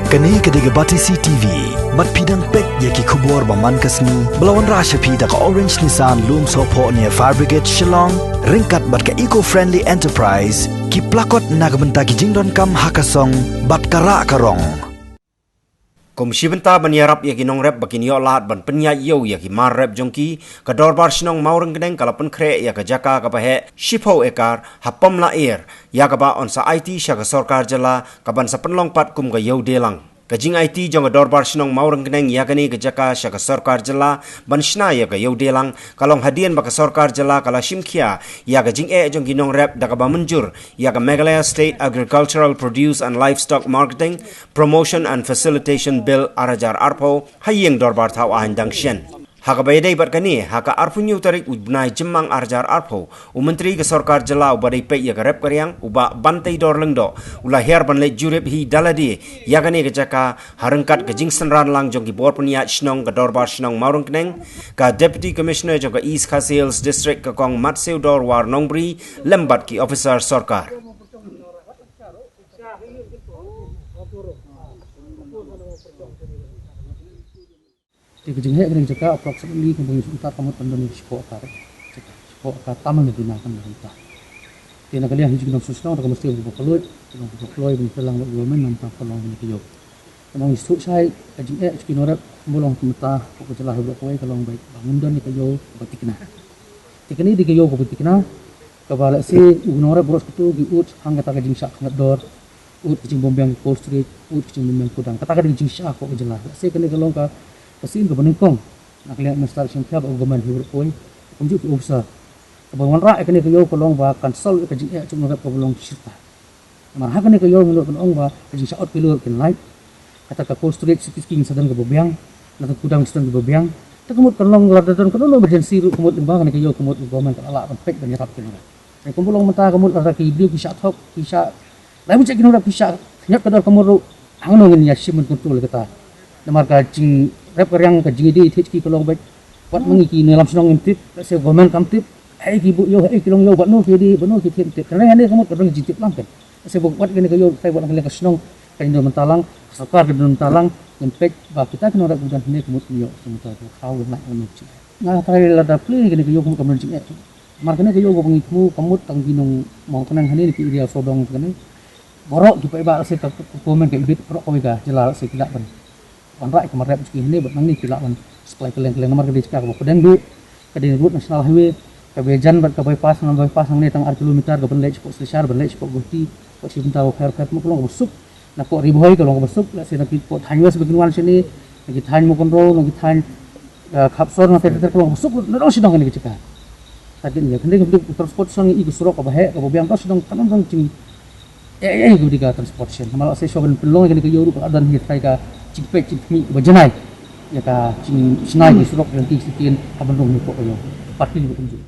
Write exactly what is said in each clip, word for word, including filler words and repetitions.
Kane ka dei ka Batesi T V. Bad phi dang peit ïa ki khubor ba man ka sngi ba la wanrah sha phi da ka Orange Nissan Lumsohphoh near Fire Brigade Shillong, ryngkat bad ka Eco Friendly Enterprise, ki plakot na ka bynta ki jingdonkam ha ka song bad ka rah ka rong. Kum shi bynta ban ïarap ïa ki nongrep ba kin ïoh lad ban pynïaid ïew ïa ki mar rep jong ki, ka Dorbar Shnong Mawryngkneng ka la pynkhreh ïa ka jaka kaba heh shiphew ekar ha Pamlaer, ïa kaba yn sa aiti sha ka sorkar jylla kaban sa pynlong pat kum ka ïew dielang. Ka jingaiti jong ka Dorbar Shnong Mawryngkneng ïa kane ka jaka sha ka sorkar jylla ban shna ïa ka ïew dielang ka long hadien ba ka sorkar jylla ka la shim khia ïa ka jingeh jong ki nongrep da kaba mynjur ïa ka Meghalaya State Agricultural Produce and Livestock Marketing Promotion and Facilitation Bill ar hajar arphew ha ïing dorbar thaw aiñ dang shen. Ha kaba ïadei bad kane, ha ka arphew hynñiew tarik u bnai Jymmang ar hajar arphew, u Myntri ka sorkar jylla uba dei peit ïa ka rep ka riang, u Bah Banteidor Lyngdoh, u la hiar ban leit jurip hi da lade ïa kane ka jaka, ha ryngkat ka jingsynran lang jong ki bor pynïaid shnong ka Dorbar Shnong Mawryngkneng, ka Deputy Commissioner jong ka East Khasi Hills District ka Kong Matsewdor War Nongbri, lem bad ki officer sorkar. Te ka jingheh kane ka jaka approximately ka bang sumta ka mut kan don shiphew ekar. Shiphew ekar tam ne duna kan don ta. Te na ka liang hi jingdon shnong da ka mesti ba ka lut, ka long ba ka kloi ban pynlang ba government nam tang ka long ne ka ïew. Ka long ïa suk shai ka jingeh ki nongrep ba long kumta ka jylla ha Baroh kawei ka long ba ngim don ne ka ïew ba tikna. Te kane dei ka ïew kaba tikna, kaba lehse u nongrep baroh kito ki ud hangta ka jingshah khmat dor, ud ka jingbymbiang cold storage, ud ka jingbymbiang kudang. Kata ka dei ka jingshah ka jylla. Lehse kane ka long ka, ka sien kaba nyngkong na ka liang administration khia bad u government hi baroh kawei, kumjuh ki officer. Kaba wanrah ïa kane ka ïew ka long ba kan solve ïa ka jingeh jong u nongrep kaba long shirta. Namar ha kane ka ïew ngi nud ban ong ba ka jingshah ot ki lur kin lait. Kata ka cold storage siki siki sa don kaba biang, na ka kudang sa don kaba biang. Te ka mut kan long lada don kano kano emergency ruh ka mut lyngba kane ka ïew ka mut u government ka la lah ban peit ban ïarap ki nongrep. Te kumba long mynta ka mut lada ki briew ki shah thok, ki shah, lai buh ki nongrep ki shah khñiot ka dor ka mut ruh, hangno ngin ïa shim ban control kata. Namar ka jingrep ka riang ka jingïadei ïa ki ka long beit. Wat ma ngi ki nongïalam shnong ngim tip, lehse government kam tip, haei ki buh ïew, haei ki long ïew, bad no ki dei, bad no ki thied tip. Kane, kane ka mut ka don ka jingtip lang kan. Lehse bad, bad kane ka ïew, kai bad kane ka shnong, ka jingdon mynta lang, ka sorkar ka don mynta lang, ngin peit ba kita ki nongrep ki don hangne ka mut ki ïew, ka mut ka khaw, ka mut ka mut. Nga trai lada plie kane ka ïew ka mut ka mut jingeh. Namar kane ka ïew kaba ngi thmu ka mut tang ki nong Mawryngkneng hangne ki area Sawdong kane. Baroh ki paidbah lehse ka, ka, ka government ka ibit baroh kawei ka jylla lehse ki lah ban wanrah ïa ka mar rep jong ki hangne bad nangne ki lah ban supply kylleng kylleng namar ka dei jaka kaba pdeng beit, ka dei road national highway, ka Beijan bad ka bypass, na bypass hangne tang ar kilometer ka ban leit shapoh Silchar, ban leit shapoh Guwahati, bad shi bynta ba pher pher, ka long kaba suk, na poh Ri Bhoi ka long kaba suk, lehse na ki poh thaiñ West ba kin wan shane, na ki thaiñ Mawkynrew, na ki thaiñ, eh, Khapsor, na ter ter ka long kaba suk, na dang shi dang kane ka jaka. Target ïa kane ka transport song i ka surok kaba heh kaba biang, dang shi dang kan dang jing Eh, eh, eh, ka dei ka transportation. Namar lehse shuwa ban pynlong ïa kane ka ïew ruh ka la don hi trai ka jingpeit jingkhmih ba janai. Ïa ka jingshna ïa ki surok jong ki shisien ha ban rung hi ka ïew. Parking ruh kumjuh.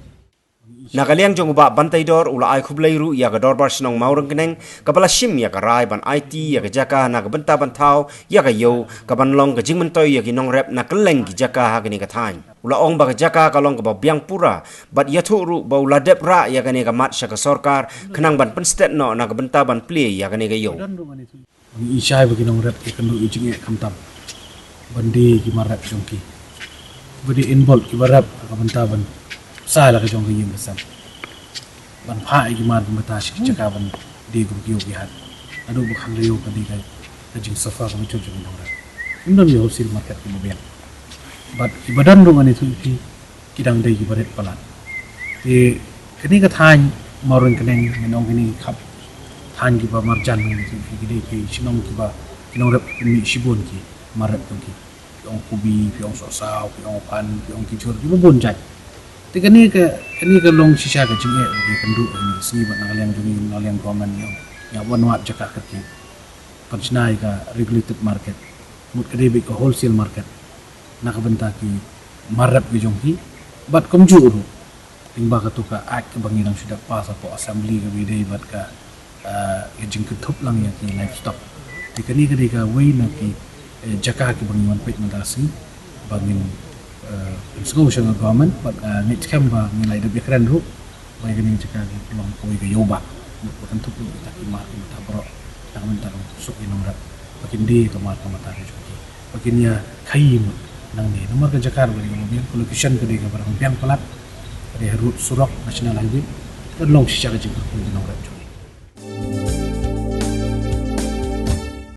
Na ka liang jong u Bah Banteidor u la ai khublei ruh ïa ka Dorbar Shnong Mawryngkneng kaba la shim ïa ka rai ban aiti ïa ka jaka na ka bynta ban thaw ïa ka ïew kaban long ka jingmyntoi ïa ki nongrep na kylleng ki jaka ha kane ka thaiñ. U la ong ba ka jaka ka long kaba biang pura, bad ïathuh ruh ba u la dep rah ïa kane ka mat sha ka sorkar, khnang ban pynstet noh na ka bynta ban plie ïa kane ka ïew. Ngi i shai ba ki nongrep ki kynduh ïa jingeh khamtam ban die ki mar rep jong ki. Ba die involve kiba rep ha ka bynta ban sa la ka jong ka ïing ka sem. Ban phah ïa ki mar kumta sha ki jaka ban die kum ki ïew ki hat. Naduh ba khang ka ïew ka dei ka, ka jingsuffer kaba jur jong ki nongrep. Ngim don ïa wholesale market kiba biang. Bad kiba don ruh ngan ïathuh ïa phi ki dang dei kiba rit palat. Te kane ka thaiñ Mawryngkneng ngan ong kine ki khap thaiñ kiba marjan ngan ïathuh ïa phi ki dei ki shnong kiba ki nongrep ki mih shibun ki mar rep jong ki. Phi ong kubi, phi ong sohsaw, phi ong phan, phi ong ki jhur, kiba bun jait. Te kane ka, kane ka long shisha ka jingeh ba ki kynduh ha kine ki sngi bad na ka liang jong ngi, na ka liang government ngi ong ïa ban wad jaka kyrkieh ban shna ïa ka regulated market. Mut ka dei beit ka wholesale market na ka bynta ki mar rep ki jong ki. Bad kumjuh ruh lyngba kato ka act kaba ngi dang shu dep pass hapoh assembly kaba ïadei bad ka, ah, ka jingkynthup lang ïa ki livestock. Te kane ka dei kawei na ki, eh, jaka kiba ngi wan peit mynta ka sngi ba ngin, eh, pynsngew sha ka government bad, eh, ngeit skhem ba ngin la ïadep ïakren ruh ba ïa kane ka jaka ka long kawei ka ïew ba mut ba kynthup ruh ïa kita ki mar kiba baroh na ka bynta ka suk ïa nongrep. ba kin die ka mar ka mata ka jong ki, ba kin ïa khaïi mut nangne. Namar ka jaka kaba dei kaba biang, ka location ka dei kaba dang biang palat, ka dei ha rud surok National Highway, ka long shisha ka jingkyrkhu jong ki nongrep jong